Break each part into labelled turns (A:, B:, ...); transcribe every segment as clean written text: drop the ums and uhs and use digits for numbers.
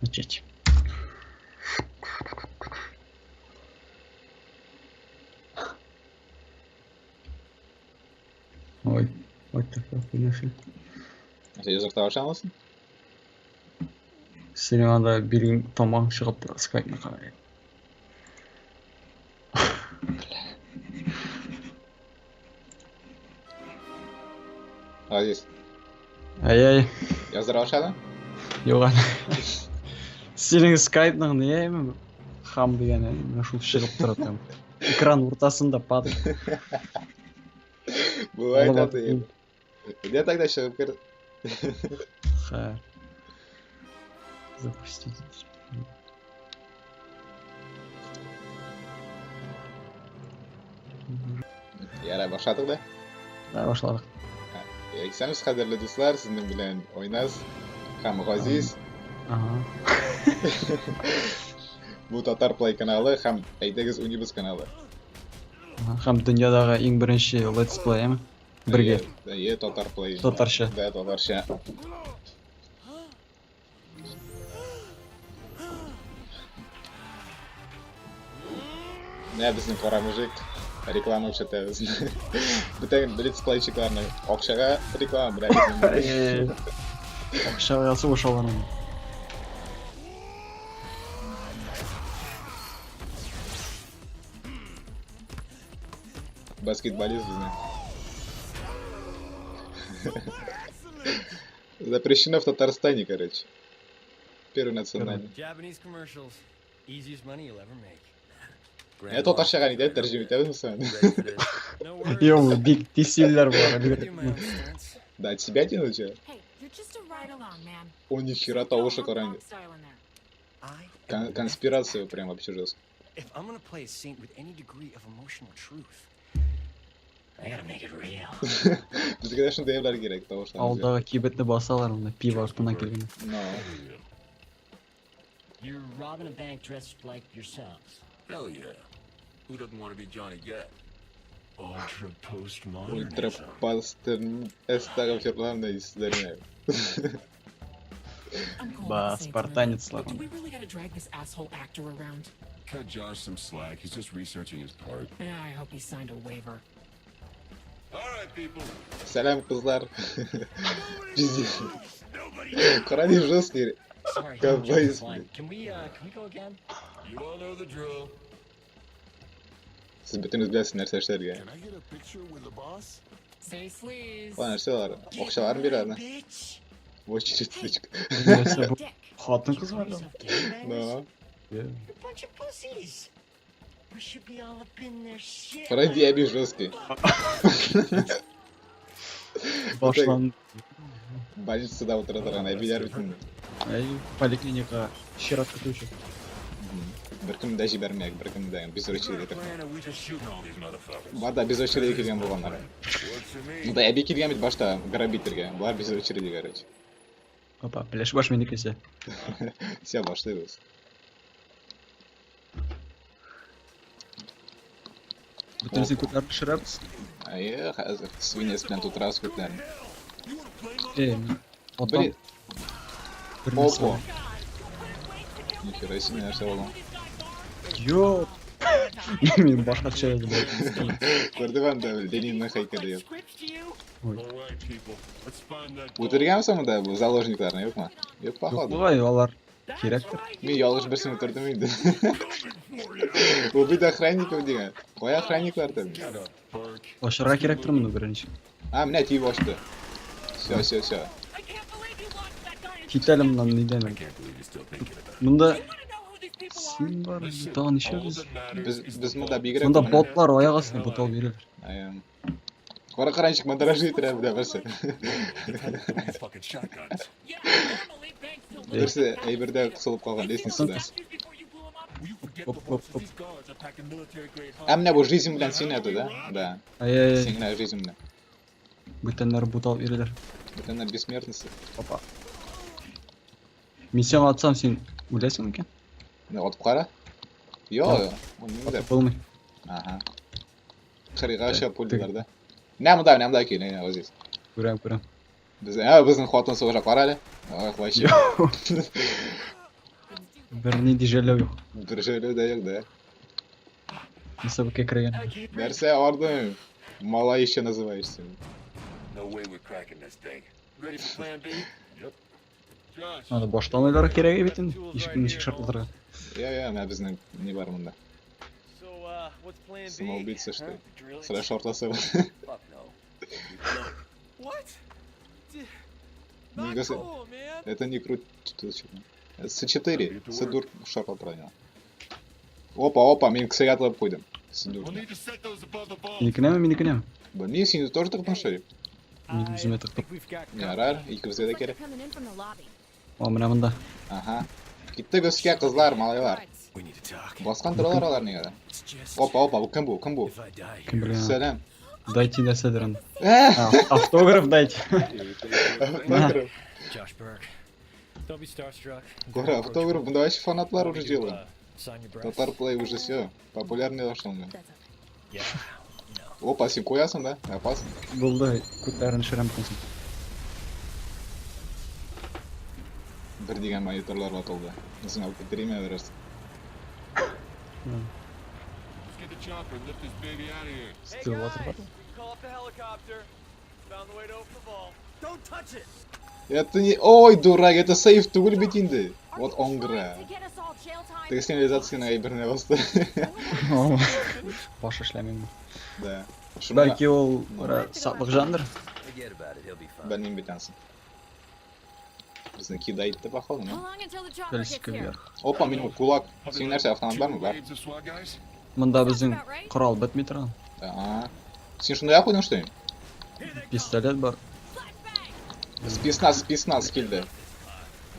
A: Начать. Ой, what the fuck, бу нәрсә?
B: Син йозакта ашамасың?
A: Синең анда билең тамагың чыгып тора, скайпны карай.
B: Азиз.
A: Ай-ай.
B: Яздыра башладың?
A: Юк әле. Синең скайпның ни әйме? Хам дигәне, менә шул чыгып тора там. Экран уртасында падает.
B: Бывает андый. Где тогда чыгып кер?
A: Хәер. Запустить.
B: Ярай, башладык да?
A: Да, башладык.
B: Исәнмесез, кадерле дуслар, сезнең белән Ойназ һәм Газиз.
A: Ага.
B: Бу Татар Плay каналы һәм Әйдәгез уйныйбыз каналы.
A: Һәм дөньядагы иң беренче let's play, әме? Бергә.
B: Әйе, Татар Play.
A: Татарча.
B: Да, татарча. Менә безнең кара мужик реклама күрсәтәбез. Бүтән летсплейчикларны акчага реклама белән.
A: Акчага сугышалар.
B: Баскетболист безнең. Запрещено в Татарстане, короче. Первый национальный.
C: Japanese commercials. Easiest money you'll ever make.
B: Ә татарчага ни дип тәрҗемә итәбезме соң?
C: No worries.
A: Йо, бик тиз сөйлиләр болар.
C: I do my own stunts.
B: Да, от себя тянуть?
D: Hey, you're just a ride along, man.
B: О, нихера
D: No
B: тавышы
D: hot
B: кара
D: dog
B: инде.
D: style in there.
C: I am
B: Конспирация прям вообще жестко.
C: If I'm gonna play a saint with any degree of emotional truth, I gotta make it real.
B: Безгә дә шундый әйберләр кирәк, тавышлар.
A: Алдагы кибетне басалар монда, пиво артыннан килгән.
B: Но.
E: You're robbing a bank dressed like yourselves.
F: Hell yeah. Who doesn't want to be Johnny Gat? Ultra
B: Ультра
F: postmodernism.
B: пастер әстәгъфирлlah исләренә.
D: I'm cool
A: Ба,
D: with the saints and
A: спартанец
D: everything, but
A: лар.
D: Do we really gotta drag this asshole actor around?
F: Cut Josh some slack. He's just researching his part.
D: Yeah, I hope he signed a waiver.
F: All right, people.
B: Сәлам, кызлар. Пиздец. Кара ни жесткий.
E: Sorry,
B: Ковбой
E: I'm jumping
B: из-
E: the line. Can we go again?
F: You all know the drill.
B: Сез бөтенегез беләсез нәрсә эшләргә.
F: Can I get a picture with the boss?
D: Say sleaze.
B: Ла нәрсә алар? Акчаларын бирәләр.
E: Bitch.
B: В очередь сучка.
A: Нәрсә бу?
D: Dick.
A: Хатын-кыз
E: You
A: бар.
E: call yourself gangbangers?
B: Но.
E: You're a bunch of pussies. We should be all up in their shit.
B: Кара әби жесткий.
A: Башлан.
B: Больницада утыра торган әбиләр бит инде.
A: Әй, поликлиникага чират көтүче.
B: Беркемне дә җибәрмәк, беркемне дә без очереди тор.
F: Plan or we just shooting all these motherfuckers?
B: Бар да без очереди килгән булганнар.
F: Works for me.
B: Монда әби килгән бит башта грабительгә. Болар без очереди, короче.
A: Опа, пеләш баш минекесе.
B: Все, башлыйбыз.
A: Бөтенесен күтәреп төшерәбез.
B: Әйе, хәзер свинец белән тутырабыз күтләрен.
F: You wanna play,
A: Э,
F: motherfucker?
A: атам.
B: Блин,
A: Бер нәрсә
B: Опа.
A: бар.
B: Нихера себе нәрсә булган.
A: Йо. Мин башка төшерәдем.
B: Күрдем анда Ленинның һәйкәле юк.
A: Ой.
F: All right, people. Let's find that vault.
B: Үтергәнме соң монда бу заложникларны, юкмы? Юк,
A: Юк
B: походу.
A: бугай, алар кирәктер.
B: Мин ялгыш берсен үтердем инде. Убить охранников дигән. Кая охранниклар там?
F: Shut up, Burke.
A: Ашарга кирәктер моны беренче.
B: А, менә тиеп ачты. Все, все, все.
D: I can't believe you launched that guy into
A: Кит әле моннан
F: I
A: нидән.
F: can't believe you're still thinking about it.
A: Монда
D: Do you wanna know who these people are?
A: син бар,
F: Listen,
A: тагын
F: all
A: ничәбез?
F: that matters
B: Без
F: is
B: без
F: the
B: монда
F: vault.
B: бигрәк.
A: Монда ботлар аяк астына бутал бирәләр.
B: Әм. Кара каранчык монтажы иттерә бу берсе.
F: Dependent on these fucking shotguns.
D: Yeah, normally banks still look
B: Берсе
D: like a
B: әйбердә
D: thousand
B: кысылып калган
D: Did you see
B: лестницада.
D: those statues before you blew 'em up?
F: Will you forget
A: Оп,
F: the
A: оп,
F: horses?
A: оп.
F: These guards are packing military grade
B: Ә менә бу жизнь белән син әтү, да? Да.
A: Ай-ай-ай,
B: Син генә жизнь белән.
A: бүтәннәр бутал бирәләр.
B: Бүтәннәр бессмертныйсы.
A: Опа. Мин сиңа атсам, син үләсең микән?
B: Менә атып кара. Йо,
A: Юк.
B: ул
A: Атып булмый.
B: Ага. Кырыйга оча
A: Теге-
B: пулялар да. Менә монда, менә монда кил, менә Азиз.
A: Күрәм, күрәм.
B: Без, ә, безнең хатын сугыша кара әле. Ай, вообще.
A: Йо. Бернинди жәлләү юк.
B: Бер жәлләү дә юк, да.
A: Нәрсә бу кәкрәгән?
B: Нәрсә ардың? Малай еще называешься.
F: No way we're cracking this thing. Ready for plan B? Yep. Josh.
A: Аны баштан уйларга кирәк бит инде. Ишекне ничек шартлатырга.
B: Я, я, менә безнең ни бар монда. Самоубийца, что ли? Сразу шартласа.
C: Fuck no. We blow it.
G: What?
B: Не гасы. Это не круть. С4. С4 шартлатыр. Опа, опа, мин кесәгә атылып куйдым. С4.
F: We'll need to set those above the vault.
A: Минекенәме, минекенәме?
B: Белмим, син тоже тыктың что ли?
A: Мин үземә тыктым.
B: Ярар, икебезгә дә кирәк.
D: Coming in from the lobby.
A: О, менә монда.
B: Ага. Киттек өскә, кызлар, малайлар.
C: We need to talk.
B: Баскан торалар алар нигә дә.
C: It's just
B: Опа, опа, бу кем бу? Кем бу?
C: if I die
A: Кем
C: here,
A: белә.
B: Сәлам.
A: Дайте нәрсәдер анда.
B: Э,
A: А, автограф дайте.
B: Автограф.
C: Josh Burke. Don't be starstruck.
B: Кара, автограф, монда вообще фанатлар уже делаем.
C: Sign your breath.
B: Татар плей уже все. Популярный дошел.
C: Yeah. No.
B: Опа, син куясың да? Опасно.
A: Булды, күтләрен төшерәм бөтенесен.
B: Бер дигән мониторлар ватылды. Үзең алып китерим әле бераз.
F: Let's get the chopper and lift this baby out of here.
A: Stillwater бар.
G: Call up the helicopter. Found the way to open the vault. Don't touch it.
B: Это не... Ой, дурак, это сейф түгел бит инде. Вот оңгыра.
D: To get us all jail time.
B: Теге сигнализацияне әйберенә басты.
A: Баш эшләмим.
B: Да. Шунда
A: Бәлки ул бер сатлык җандыр.
C: Forget about it. He'll be fine.
B: белмим бит ансын. Безне кидает итте, походу,
D: How
B: ну.
D: long until the chopper gets
A: Колесико
D: here?
A: вверх.
B: Опа, минем кулак. Синең нәрсә, автомат бармы? Бар.
F: Waves of SWAT guys?
A: Монда безнең корал бетми торган.
B: А. Син шунда куйдың, что ли?
A: Пистолет бар.
B: Спецназ, спецназ килде.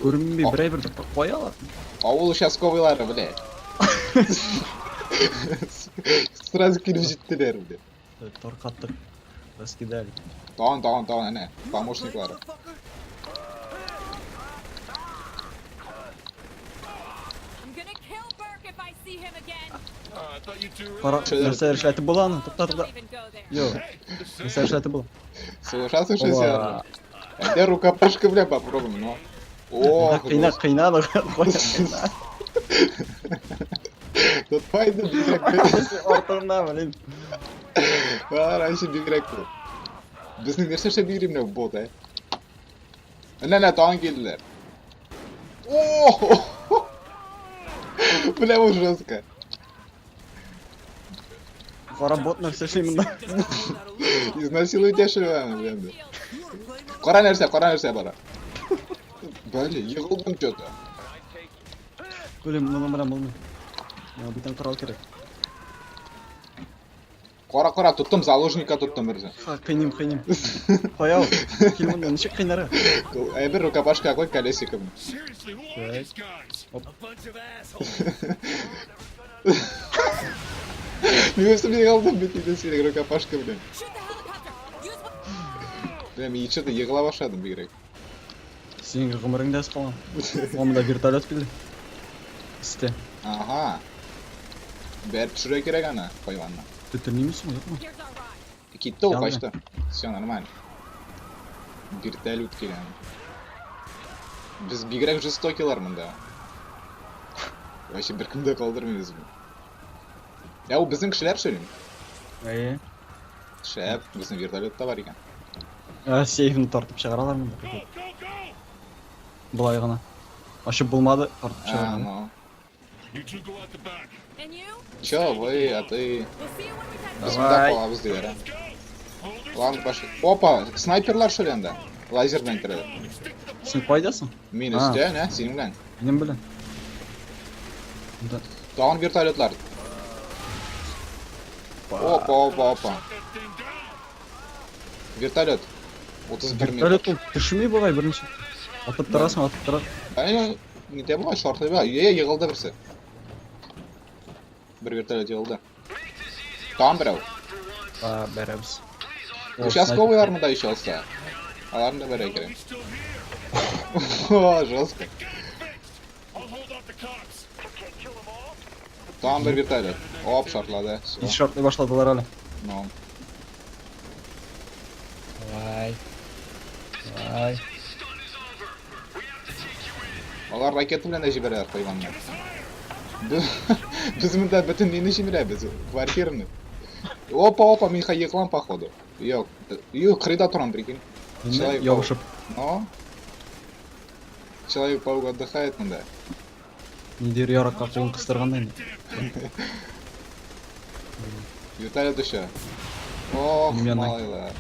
A: Күренми бер әйбер дә куя алар.
B: Авыл участковыйлары, бля. Сразу килеп җиттеләр, бля.
A: Таркаттык. Раскидали.
B: Тагын, тагын, тагын, әнә, помощниклары.
D: I'm gonna kill Burke if I see him again.
F: I thought you two were
A: Кара,
B: Шәйләр.
A: нәрсә эшләтеп була аны? Тукта, тукта.
D: Don't even go there.
A: Йо, нәрсә эшләтеп була?
B: Сугышасың шул син.
A: Оба.
B: Әйдә рукопашка, бля, попробуем, ну. Ох,
A: Кыйна, кыйна, куя, кыйна.
B: Тут пайда бигрәк.
A: Артында, блин.
B: Раньше бигрәк. Безнең нәрсә эшләп йөри менә бу бот, ә? Әнә, әнә, тагын килделәр. О! Бля, бу жестко.
A: Кара бот нәрсә эшли монда?
B: Изнасилуй тәшеләме, бля. инде. Кара нәрсә, кара нәрсә бара. Бля, егылдым что-то.
A: Блин, моны белән булмый. Миңа бүтән корал кирәк.
B: Кара, кара, тоттым, заложника тоттым берсе.
A: Ха, кыйныйм, кыйныйм. Кая ул? Кил монда, ничек кыйнарга?
B: Әйбер рукопашка куй колесиком.
F: Seriously, who are
A: Так.
F: these guys?
C: A bunch of assholes.
B: Мин үзем егылдым бит инде синең рукопашка белән.
D: Shoot the helicopter. Use what
B: Бля, мин что-то егыла башладым бигрәк.
A: Синең гомереңдә әз калган. О, монда вертолет килде. Исте.
B: Ага. Бәреп төшерергә кирәк аны, хайванны.
A: Төтенлимисең, юкмы?
D: Here's our ride.
B: Китте ул,
A: Янды.
B: качты. Все нормально. Вертолет килә. Без бигрәк жестокийлар монда. Вообще беркем дә калдырмыйбыз. Я, ул безнең кешеләр что ли?
A: Әйе.
B: Шәп, безнең вертолет та бар икән.
A: Ә, сейфны тартып чыгаралар монда.
F: Go, go, go!
A: Болай гына. Ачып булмады, тартып
B: А,
A: чыгарган.
B: ну.
F: You two go out the back.
D: And you?
B: Че, вы, а ты...
D: We'll see you when we touch
B: Без монда
A: Давай.
B: калабыз диләр, а.
F: Let's go! Hold her
B: Ладно, пошли. Опа, снайперлар что ли анда? Лазер белән керәләр.
F: calm and stick to the
A: Син кайдасың?
B: Мин
A: А.
B: өстә, нә, синең белән.
A: Минем белән. Монда.
B: Тагын вертолетлар. Опа, опа, опа.
F: that thing down!
B: Вертолет. 31 метр.
A: Вертолет ул төшми бугай беренче. Атып торасың, атып тора.
B: Әй, нитә бугай, шартлый бугай. Е, егылды берсе. Бер вертолет егылды. Тагын берәү.
A: А, бәрәбез. О,
B: Участковыйлар монда еще алса. Аларны да бәрә кирәк.
F: He's still here!
B: О, жестко.
F: Get it fixed! I'll hold off the cops!
B: Тагын бер вертолет. Оп, шартлады. Всё.
A: Һич шартлый башладылар әле.
B: Ну.
A: Давай. Давай.
B: Алар Алар ракета белән дә җибәрәләр хайванны. Без монда бөтен мине җимерәбез, квартираны. Опа, опа, мин хәй егылам походу. Юк, юк, кырыйда торам, прикинь. Человек
A: Ябышып.
B: Но. Человек-паук отдыхает монда.
A: Ниндидер ярыкка кулын кыстырган да инде.
B: Вертолет оча. Ох,
A: Минем янына.
B: малайлар.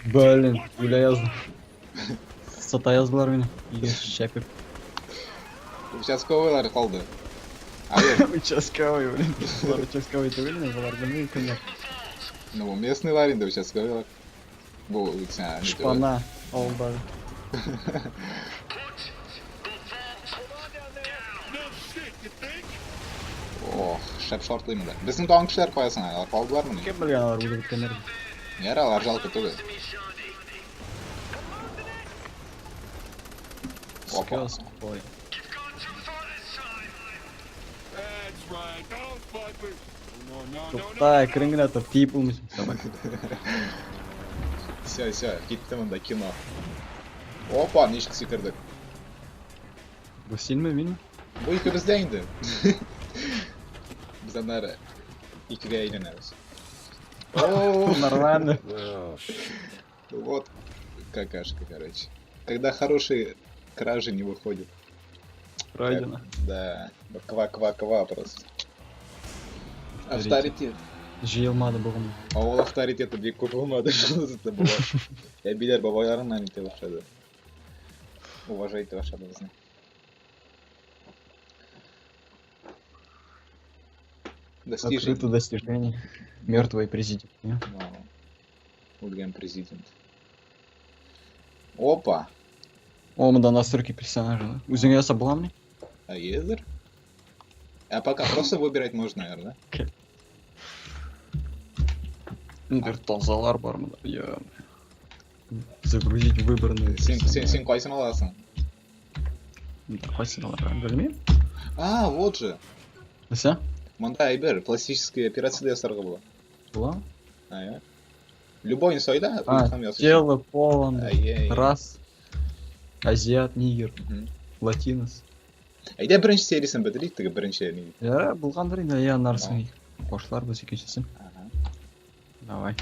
A: Блин, үлә яздым. Сата яздылар мине. Өйгә шәпеп.
B: Участковыйлар калды. Алло,
A: Участковый, блин. Болар участковый түгел инде, болар белмим кемнәр.
B: ну местныйлар инде участковыйлар. Бу сиңа ни түгел.
A: Шпана авылдагы.
B: Ох, шәп шартлый монда. Безнең тагын кешеләр кая соң? Алар калдылармыни?
A: Кем белгән алар үлеп беткәннәр.
B: Ярар, алар жалко түгел. Опа.
A: Скелс, ой.
F: That's right. Don't fuck with. No, no, no, no.
A: Тукта, әкрен генә тор, тиеп булмыйсың, собака.
B: Все, все, китте монда кино. Опа, ничек сикердек.
A: Бу синме, минме?
B: Бу икебездә инде. Без аннары икегә әйләнәбез. О,
A: Нормально.
F: Well, shit.
B: вот какашка, короче. Когда хорошие кражи не выходят.
A: Пройдено.
B: Да, ква-ква-ква просто. Авторитет.
A: Җыелмады бүген.
B: Авыл авторитеты бик күп булмады. Шунысы була. Әбиләр бабайларыннан итә башлады. Уважать итә башлады безне. Достижение.
A: Открыто достижение. Мертвый президент. Не?
B: Ну, Үлгән президент. Опа!
A: О, монда настройки персонажа. да? Үзеңә ясап буламыни?
B: А езер? А пока просто выбирать можно, наверное, да?
A: Ниндидер тазалар бар монда. Я. Загрузить выбранные.
B: Син, син, син кайсын аласың?
A: Кайсын аларга белмим.
B: А, вот же.
A: Нәрсә?
B: Монда әйбер, пластическая операция да ясарга була.
A: Була?
B: А, я? Любойны сайла,
A: А,
B: һәм ясыйсың.
A: тело, пол, анда.
B: Әйе, әйе.
A: Рас. Азиат, нигер,
B: Мгм.
A: латинос.
B: Әйдә беренче сериясын бетерик, теге беренче ни.
A: Ярар, булгандыр инде, я аннары соң башларбыз икенчесен.
B: Ага.
A: Давай.